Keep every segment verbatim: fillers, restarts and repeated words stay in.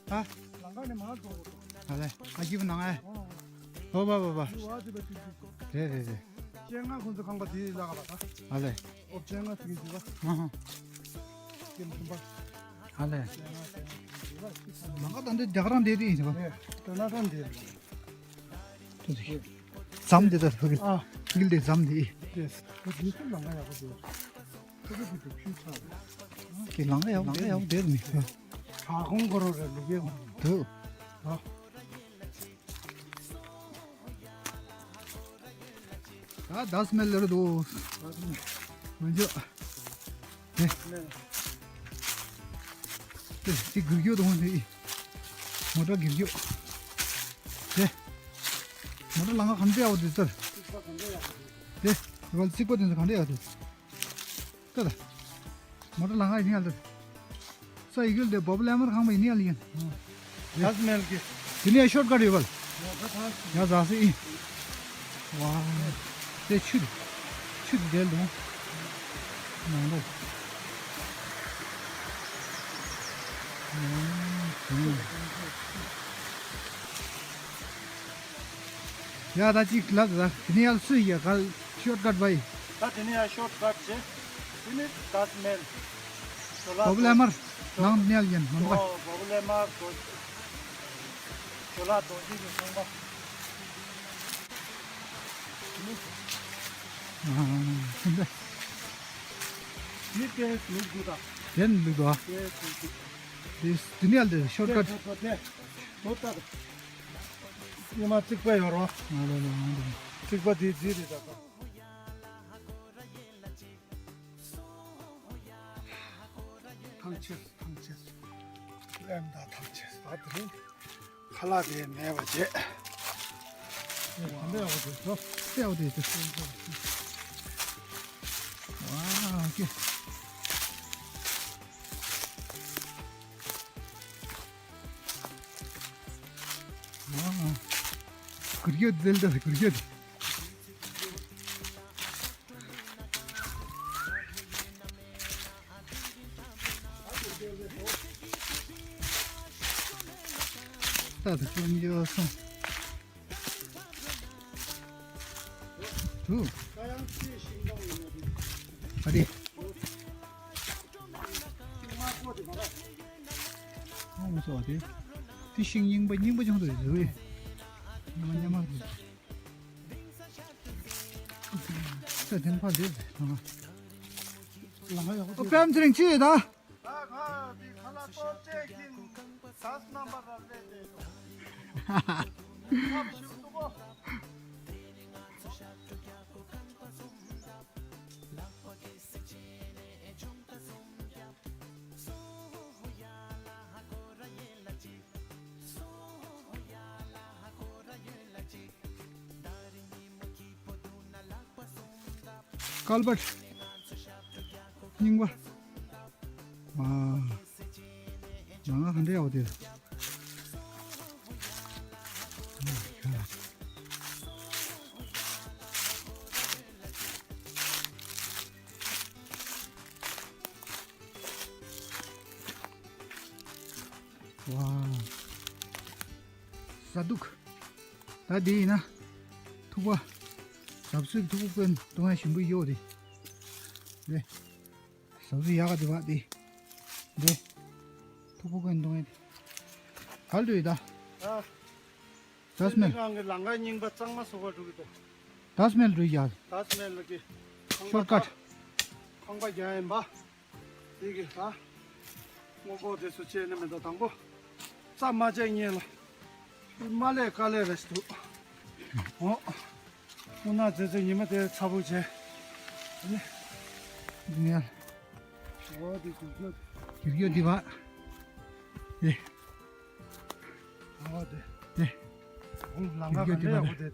ཨ། ལང་ཀ་ནས་མར་འགྲོ་དགོས། ཨ་ལེ། ཨ་ཀི་བ་ནང་ཨེ། ཨོ། ཨོ་བ་བ་བ། འདི་བ་དེ་བ་དེ་དེ། རེད་རེད་རེད། སྤྱན་སྔ་ཁོང་ཚོ་ཁང་པ་དེ་ལ་ག་བ་ད། ཨ་ལེ། ཨོ་སྤྱན་སྔ་དེ་གི་དེ་བ། ཨ་ཧ། ཀེམ་ཁྱིམ་པ། ཨ་ལེ། སྤྱན་སྔ་སྤྱན་སྔ་དེ་གི་དེ་བ། ལང་ཀ་ད་འདི་རྒྱ་གར་འདི་དེ་ཡིན་ཟེར་བ། རེད། ད་ན་ད་འདི་རེད། དེ་དེ། ཛམ་དེ་ད་ཕ་གི། ཨ། ཕ་གི་དེ་ཛམ་དེ། དེ་དེ་ཚོ་ལང་ཀ་ཡག་པོ་དེ། ཁོ་ཚོ་གི་དུ་ཁྱུ་ཚ་རེད། ཀྱི་ལང་ཡག་ལང་ཡག་བསྡད་མི་ཤེས། བྲག་ཁུང་སྐོར་རེད་ལུག་ཡག་འདུག་ཨ། ད་ད་སྨན་ལེ་རེད་འདུག་མི་འཇོག་དེ། དེ་དེ་གུར་གྱོད་དང་དེ། མོ་ཊ་གུར་གྱོད། དེ། མོ་ཊ་ལང་ཀ་གང་འདྲ་ཡག་པོ་འདུག་ཟེར། དེ། ར་བ་ལ་རྩིག་པ་དེ་ཚོ་གང་འདྲ་ཡག་འདུག་ད་ད། མོ་ཊ་ལང་ཀ་ཡིན་ཡ་ལ། ས་ཡི་གུལ་དེ་བོབ་ལེ་མར་ཁང་པ་ཡིན་ཡ་ལ་ཡིན། ད་སྨན་གི། དེ་ནས་ཤོར་ཀ་ཊི་ཡོད་པ་ལ། ཡ་ཟ་སི་ཨི། ཝ། དེ་ཆུ་དེ། ཆུ་དེ་དེ་ལུང་། ནང་ལོགས། ཡ་ད་ཅིག་ལབ་ད་དེ་ནས་ཡར་སུ་ཡ་ག་ཤོར་ཀ་ཊི་བ་ཡི། ད་དེ་ནས་ཡར་ཤོར་ཀ་ཊི་བྱས། དེ་ནས་ད་སྨན། བོབ་ལེ་མར་ནང་དེ་ནས་ཡར་ཡིན་མ་འདུག་ག་ཨོ་བོབ་ལེ་མར་རྡོ་ཇོ་ལ་རྡོ་རྗེ་གི་ཁང་པ། ཨ་ཧ་ཧ་ཧ། དེ་དེ་ལུག་འདུག་ད། དེ་ནས་ལུག་འདུག་ག་དེ་ལུག་འདུག་དེ་དེ་ནས་ཡར་དེ་ཤོར་ཀ་ཊི། དེ་དེ་དེ་ལོ་ད། ཉི་མ་རྩིག་པ་ཡོད་རོ། ང་ལ་ལ་ང་འདུག་རྩིག་པ་དེ་རྩིག་རེད་ད། ཐང་ཆད་ཐང་ཆད། ཨེམ་ད་ཐང་ཆད་ད་དེ་རིང་ཁ་ལག་དེ་མེད་པ་བྱས། ཨེ་ག་འདྲ་ཡག་པོ་དེ་ཚོ། ཨེ་ཡག་པོ་དེ་དེ། ཝ་ཀེ། ཝ། གུར་གྱོད་དེ་ལ་ད་གུར་གྱོད་དེ། ད་དུ་ཅུང་ཡོད་སོང་། དུ། ཨ་དེ། ཨོ་མ་སོ་དེ། དེ་ཤིང་རྙིང་པ་རྙིང་པ་ཅུང་དུ་ཡོད་རེད། ཉི་མ་ཉི་མ་དེ། ས་དེ་ཕར་འདེད་ཟེར། ལ་ང་ཡག་པོ། ཨོ་པད་མ་ཚེ་རིང་ཅི་ཡོད་ད། ད་ང་འདི་ཁ་ལག་ཏོག་ཙེ་གིན་ད་རྣམ་པ་རབ་ལས་ལས་དོ། ཁ་ཞུ་ཏུ་གོ། ཀལ་བར་རྙིང་པ། ཨ། ང་ང་ཧན་འདྲེ་ཡག་པོ་དེ། ཝ། ཟ་དུག་ད་དེ་ཡིན་ན། ཐུག་པ། ཟབ་སུ་ཐུག་པ་ཀུན་གཏོང་ཡ་ཞིམ་པོ་ཡོད་རེད། རེད། ཟབ་སུ་ཡག་ག་དེ་བ་དེ། རེད། ཐུག་པ་ཀུན་གཏོང་ཡ་དེ། ག་ལ་འགྲོ་ཡི་ད། ཨ། ད་སྨན། རང་གི་ལང་ཀ་རྙིང་པ་གཙང་མ་བཟོ་ག་འགྲོ་གི་འདུག་ད་སྨན་འགྲོ་ཡ། ད་སྨན་ལ་གི། ཤོར་ཀ་ཊི། ཁང་པ་རྒྱག་ཡིན་པ། དེ་གི་ད། སྔོན་པོ་དེ་ཚོ་བྱས་ནས་མི་འདུག་དང་པོ། རྩྭ་མ་བྱས་ཉེ་ལ། མ་ལས་དཀའ་ལས་རེད་འདུག་ཨོ། ཁོ་ན་ཙེ་ཙེ་ཉི་མ་དེ་ཚ་པོ་བྱས། ཨ་ནི། ཉེ། ཨོ་དེ་གུར་གྱོད། གུར་གྱོད་འདི་བ། ཨེ། ཨོ་དེ། ཨེ། ཨོ་ལང་ཀ་གུར་གྱོད་ག་འདྲ་ཡག་པོ་བསྡད་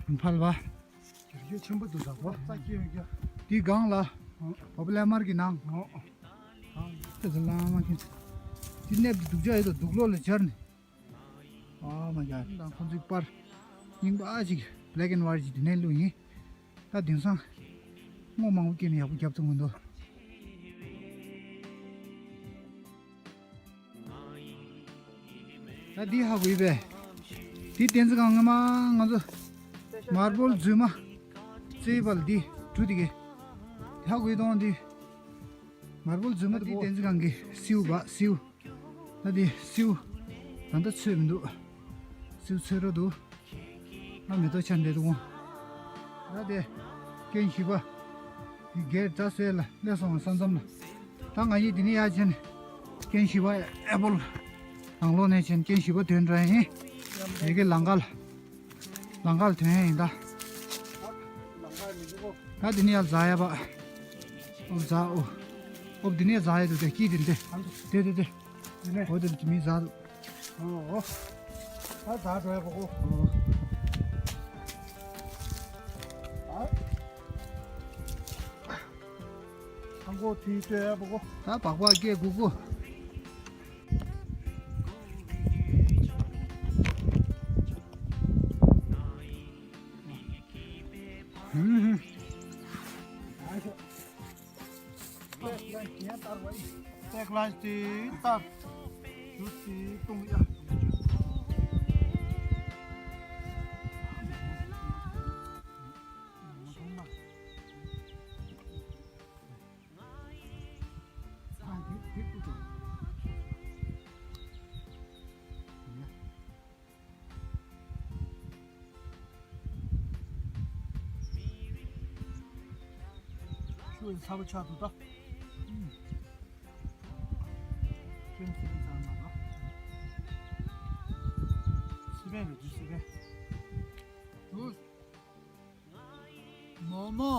འདུག་ཕལ་བ། གྱོད་ཆེན་པོ་འདུག་ད་གོ་རྩ་སྐྱེ་ཡོད་ཀྱང་། འདི་སྒང་ལ། ཨོ། བོབ་ལེ་མར་གྱི་ནང་། ཨོ། ཨ། དེ་ཚོ་ལ་མ་ཁྱེད། འདི་གནས་འདུག་ཅག་ཡོད་དོ་འདུག་ལོག་ལ་སྦྱར་ནས། ཨ་མ་ཡ་དང་ཁོང་ཚོའི་པར། རྙིང་པ་ཨ་ཅིག་black and white་ཅིག་འདི་ནས་བླུགས་ཡིན། ད་དེང་སང་། སྔོ་མང་པོ་སྐྱེས་ནས་ཡག་པོ་རྒྱབ་ཐུབ་མི་འདུག་ད་འདི་ཧ་གོ་ཡོད་པས། འདི་བསྟན་འཛིན་སྒང་སྔོན་མ་ང་ཚོ་མར་བོལ་རྫུན་མ་རྩེ་བ་ལ་འདི་གྲུ་འདི་གས། ཧ་གོ་ཡོད་དོ་འདི། མར་བོལ་རྫུན་མ་འདི་བསྟན་འཛིན་སྒང་གི་སེའུ་བ་སེའུ། ད་འདི་སེའུ། ད་ལྟ་ཚོས་མི་འདུག་སེའུ་ཚོས་རོ་འདུག་ང་མེ་ཏོག་ཆར་འདེད་འདུག་ད་དེ་རྐྱེན་བཞི་པ། དེ་སྒེར་རྩྭ་སེལ་ལ་སླེབས་སོང་བ་ས་མཚམས་ལ། ད་ང་གཉིས་འདི་ནས་ཡར་ཕྱིན། རྐྱེན་བཞི་པ་ཨེ་པོལ་ནང་ལོགས་ནས་ཕྱིན། རྐྱེན་བཞི་པ་ཐོན་འགྲོ་ཡིན། ཡ་གི་ལང་ཀ་ལ། ལང་ཀ་ལ་ཐོན་ཡིན་ད། ད་འདི་ནས་ཡར་འཛེག་ཡ་པ། ཨོ་འཛེག་ཨོ། ཨོ་འདི་ནས་འཛེག་ཡ་འདུག་དེ་སྐྱིད་དེ་འདི། དེ་དེ་དེ། འདི་ནས། ཨོ་དེ་མི་འཛེག་འདུག་ཨོ། ད་འཛེག་འགྲོ་ཡ་པ་ཨོ། ཨ། ཐང་གོ་དེ་ལྟོས་ཡ་པ་ཨོ། ད་སྦག་སྦག་སྐད་གུ་གུ། ཧུམ་ཧུམ། སྟེགས་ལ་དེ་ལྟར། ཞུ་སྟེ་གཏོང་ཡ། ཆུ་ཚ་པོ་ཆགས་འདུག་ད། ཁྱོད་སི་པན་ཚང་མ་ལ། སི་པན་རེད་འདི་སི་པན། འདུག་མོ་མོ།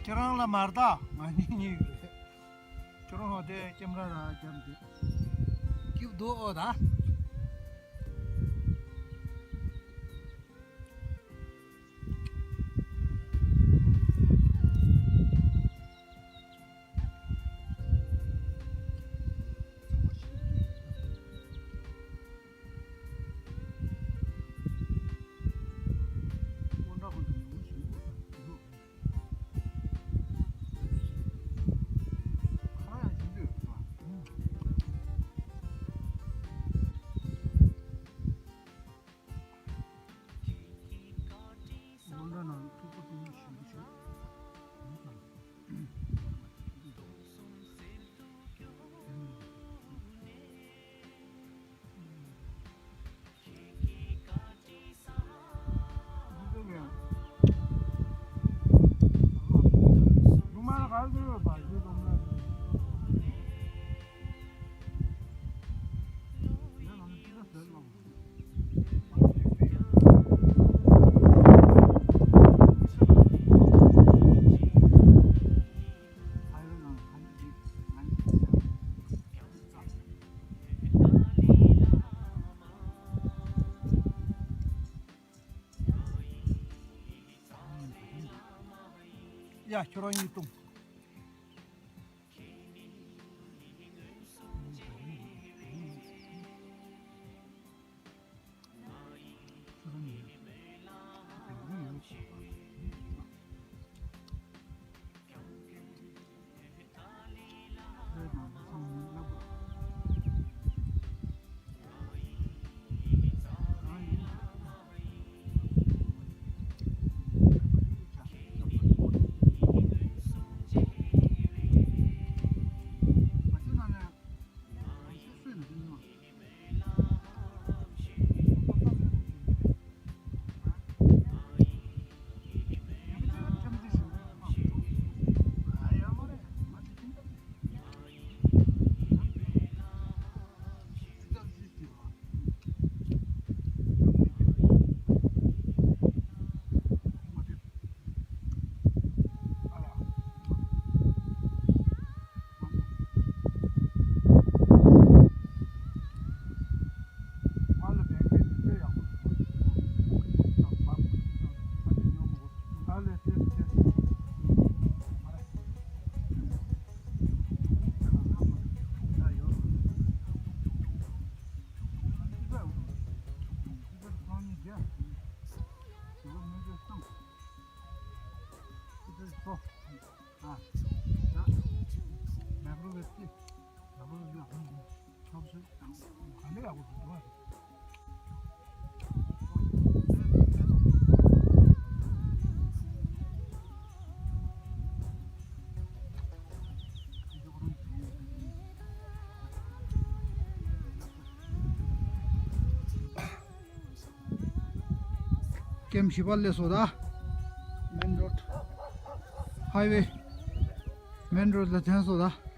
ཁྱེད་རང་ལ་མར་ད་ང་གཉིས་གཉིས་རེད། ཁྱོད་རང་ཧོ་དེ་ཀེམ་ར་ར་རྒྱབ་འདི། སྐྱིབ་འདུག་ཨོ་ད། ཡ། ཁྱོད་རང་གཉིས་གཏོང་། ཀེམ་བཞི་པ་སླེབས་སོང་ད། མེན་རོཌ། ཧའི་ཝེ། མེན་རོཌ་ལ་ཐོན་སོང་ད།